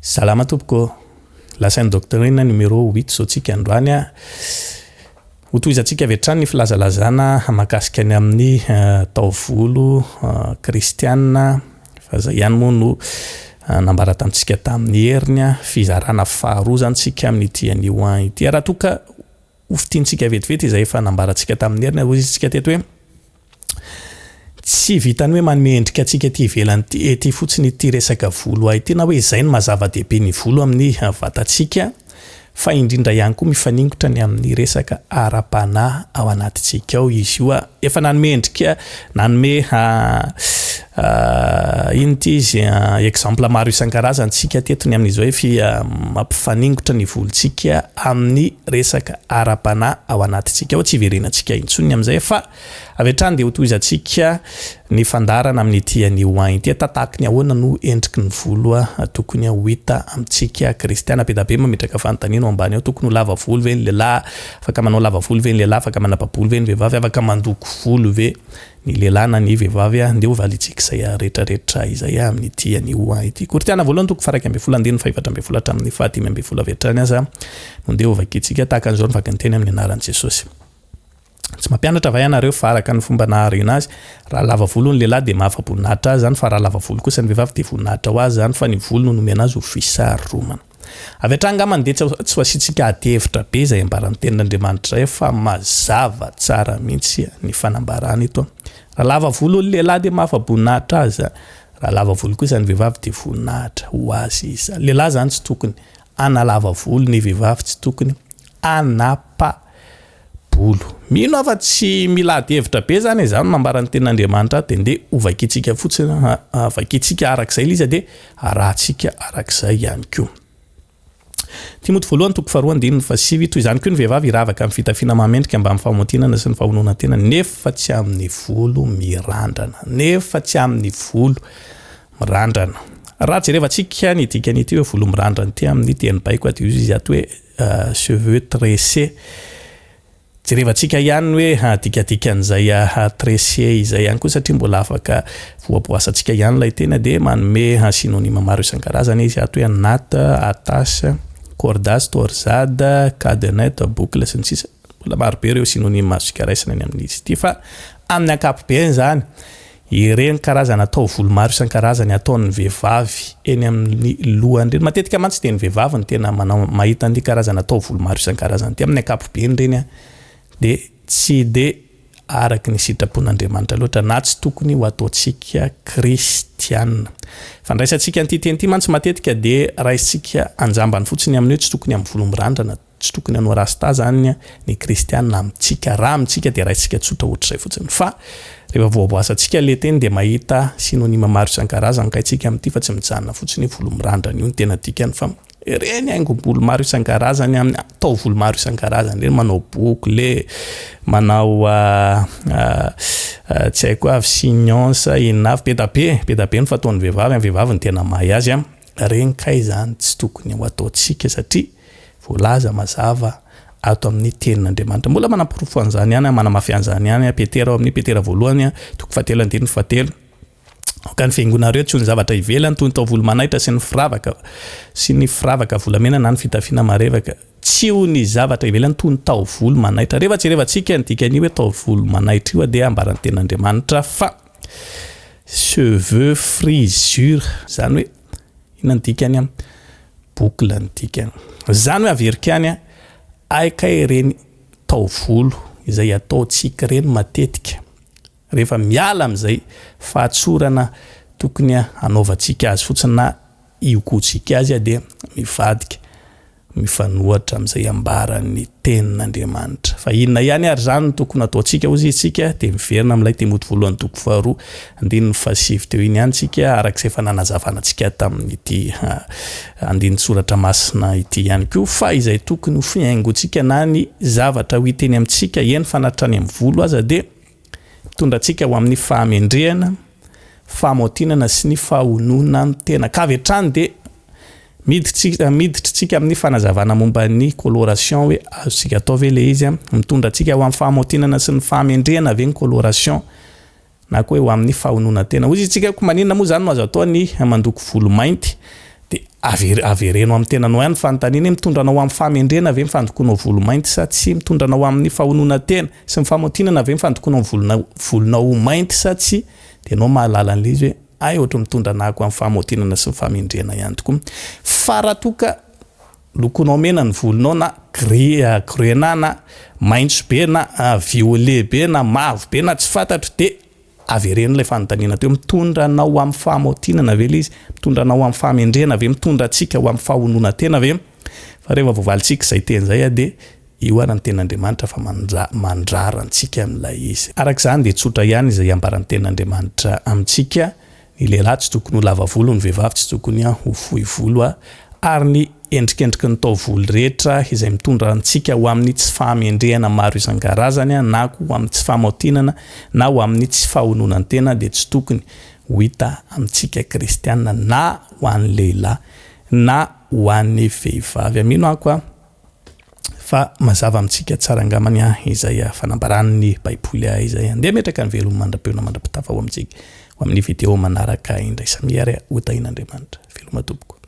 Salama tompoko ô! La Sainte Doctrine numéro huit izao tsika androany a! Ho tohizantsika avy hatrany ny filazalazana mahakasika ny amin'ny taovolo kristiana fa izay ihany moa no nambara tamintsika tamin'ny heriny a! Fizarana faharoa izany tsika amin'ity anio an ity. Raha toa ka ho fintinitsika vetivety izay efa nambarantsika tamin'ny heriny, hoy isika teto hoe. Tsy vitan'ny hoe manome endrika antsika ety ivelany ety fotsiny ity resaka volo ahy ity na hoe izay no maha zava-dehibe ny volo amin'ny vatantsika fa indrindra ihany koa mifaningotra ny amin'ny resaka ara-panahy ao anatintsika ao izy io. Efa nanome endrika, nanome inona ity izy, exemple maro isan-karazany tsika teto ny amin'izao hoe fi- mampifaningotra ny volontsika amin'ny resaka ara-panahy ao anatintsika ao, tsy hiverenantsika intsony ny amin'izay fa Avy hatrany dia hotohizantsika ny fandaharana amin'ity anio an ity. Tataky ny ahoana no endriky ny volo tokony ho hita amintsika kristiana? Be dia be mametraka fanontaniana ao ambany ao. Tokony ho lava volo ve ny lehilahy? Afaka manao lava volo ve ny lehilahy? Afaka manapa-bolo ve ny vehivavy? Afaka mandoko volo ve ny lehilahy na ny vehivavy? Andeha hovaliantsika izay rehetrarehetra izay amin'ity anio an ity. Korintiana voalohany toko faha 11 andininy faha 14 hatramin'ny faha 15 avy hatrany aza no andeha hovakintsika. Tahaka an'izao ny vakin-teny amin'ny anaran'i Jesosy. Tsy mampianatra va ianareo fa araka ny fomba nahariana azy, raha lava volo ny lehilahy dia mahafa-boninahitra azy izany, fa raha lava volo kosa ny vehivavy dia voninahitra ho azy izany, fa ny volo no nomena azy ho fisaromana. Avy hatrany angamba dia tsy ho asiantsika ady hevitra be izay ambaran'ny tenin'Andriamanitra izay fa mazava tsara mihitsy ny fanambarana eto. Raha lava volo ny lehilahy dia mahafa-boninahitra azy izany, raha lava volo kosa ny vehivavy dia voninahitra ho azy izany. Lehilahy izany tsy tokony hanalava volo, ny vehivavy tsy tokony hanapa. Bolo. Mino aho fa tsy mila ady hevitra be zany e, zany no nambaran'ny tenin'Andriamanitra ahy de ndeha ho vakintsika fotsiny, vakintsika arak'izay ilay izy dia arahantsika arak'izay ihany koa. Timoty voalohany toko faharoa andininy fahasivy, toy izany koa ny vehivavy hiravaka amin'ny fitafiana mahamendrika mbamin'ny fahamontinana sy ny fahononan-tena nefa tsy amin'ny volo mirandrana, nefa tsy amin'ny volo mirandrana. Raha jerevantsika ny dikan'ity hoe volo mirandrana ity amin'ny teny baiko dia izy ato hoe Cheveux tressés. Jerevantsika ihany ny hoe dikadikan'izay tressé izay ihany koa satria mbola afaka voaboasantsika ihany ilay teny dia manome synonyme maro isan-karazany izy ato hoe natte, attache, cordage, torzade, cadenette, boucle sy ny sisa. Mbola maro be ireo synonyme azontsika raisina ny amin'izy ity fa amin'ny ankapobeny izany Ireny karazana taovolo maro isan-karazany ataon'ny vehivavy eny amin'ny lohany ireny. Matetika mantsy dia ny vehivavy no tena manao mahita an'ity karazana taovolo maro isan-karazany ity. Amin'ny ankapobeny ireny dia tsy dia araka ny sitrapon'Andriamanitra loatra na tsy tokony ho ataontsika kristiana. Fandraisantsika an'ity teny ity mantsy matetika dia raisintsika anjambany fotsiny amin'ny hoe tsy tokony amin'ny volo mirandrana. Tsy tokony hanao rasta zany ny kristiana amintsika, raha amintsika dia raisitsika tsotra ohatr'izay fotsiny fa rehefa voaboasantsika le teny dia mahita synonyme maro isan-karazany kay tsika amin'ity fa tsy mijanona fotsiny hoe volo mirandrana io no tena dikany fa ireny haingom-bolo maro isan-karazany amin'ny taovolo maro isan-karazany ireny manao boucle, manao tsy haiko avy chignons inona avy, be da be, be da be ny fataon'ny vehivavy, ny vehivavy no tena mahay azy an, ireny kay zany tsy tokony ho ataontsika satria Voalaza mazava ato amin'ny Tenin'Andriamanitra. Mbola manaporofo an'izany ihany, manamafy an'izany ihany Petera ao amin'ny Petera voalohany, toko fahatelo andininy fahatelo. Aoka ny fihaingonareo tsy ho ny zavatra ivelany toy ny taovolo manaitra sy ny firavaka sy ny firavaka volamena na ny fitafiana marevaka. Tsy ho ny zavatra ivelany toy ny taovolo manaitra. Rehefa jerevantsika ny dikan'io hoe taovolo manaitra io dia ambaran'ny Tenin'Andriamanitra fa cheveux frisure, izany hoe Inona ny dikany an? Boucle ny dikany. Izany hoe averiko ihany an, hay kay ireny taovolo izay ataontsika ireny matetika rehefa miala amin'izay fahatsorana tokony hanaovantsika azy fotsiny na hiokoantsika azy dia mivadika. mifanohatra amin'izay ambaran'ny Tenin'Andriamanitra. Fa inona ihany ary izany no tokony hataontsika hozy isika? Dia miverina amin'ilay Timoty voalohany toko faharoa andininy fahasivy teo iny ihany isika, araka izay efa nanazavana antsika tamin'ity andinin-tsoratra masina ity ihany koa, fa izay tokony ho fihaingontsika na ny zavatra ho hita eny amintsika, eny fa na hatrany amin'ny volo aza, dia mitondra antsika ho amin'ny fahamendrehana, fahamaotinana sy ny fahononan-tena. Ka avy hatrany dia Miditra miditra tsika amin'ny fanazavana momba ny coloration hoe azontsika atao ve ilay izy an? Mitondra antsika ho amin'ny fahamaotinana sy ny fahamendrehana ve ny coloration na koa hoe ho amin'ny fahononan-tena? Hoy isika koa maninona moa izany no azo atao ny mandoko volo mainty? Dia aver, avereno amin'ny tenanao ihany ny fanontaniana hoe mitondra anao amin'ny fahamendrehana ve ny fandokoanao volo mainty sa tsia? Mitondra anao amin'ny fahononan-tena sy ny famaotinana ve ny fandokoanao ny volonao, volonao ho mainty sa tsia? Dia ianao mahalala an'ilay izy hoe hay ohatry ny mitondra anah ko amin'ny fahamaotinana sy ny fahamendrehana ihany tokoa. Fa raha toa ka lokoinao mena ny volonao na gris, grenat na maitso be na violet be na mavo be na tsy fantatro dia Avereno ilay fanontaniana teo, mitondra anao ho amin'ny fahamaotinana ve ilay izy? Mitondra anao ho amin'ny fahamendrehana ve? Mitondra antsika ho amin'ny fahononan-tena ve? Fa rehefa voavalintsika izay teny izay dia io ary ny tenin'Andriamanitra fa mandrara antsika amin'ilay izy. Araka izany dia tsotra ihany izay ambaran'ny tenin'Andriamanitra amintsika, Ny lehilahy tsy tokony ho lava volo, ny vehivavy tsy tokony ho fohy volo, ary ny endrikendriky ny taovolo rehetra izay mitondra antsika ho amin'ny tsy fahamendrehana maro isan-karazany na koa ho amin'ny tsy fahamaotinana na ho amin'ny tsy fahononan-tena dia tsy tokony ho hita amintsika kristiana na ho an'ny lehilahy na ho an'ny vehivavy. Mino aho koa Fa mazava amintsika tsara angambany izay fanambaran'ny Baiboly izay. Andeha hametraka ny veloma mandra-peona mandra-pitafa ho amintsika ho amin'ny video manaraka indray. Samia ary ho tahian'Andriamanitra. Veloma tompoko.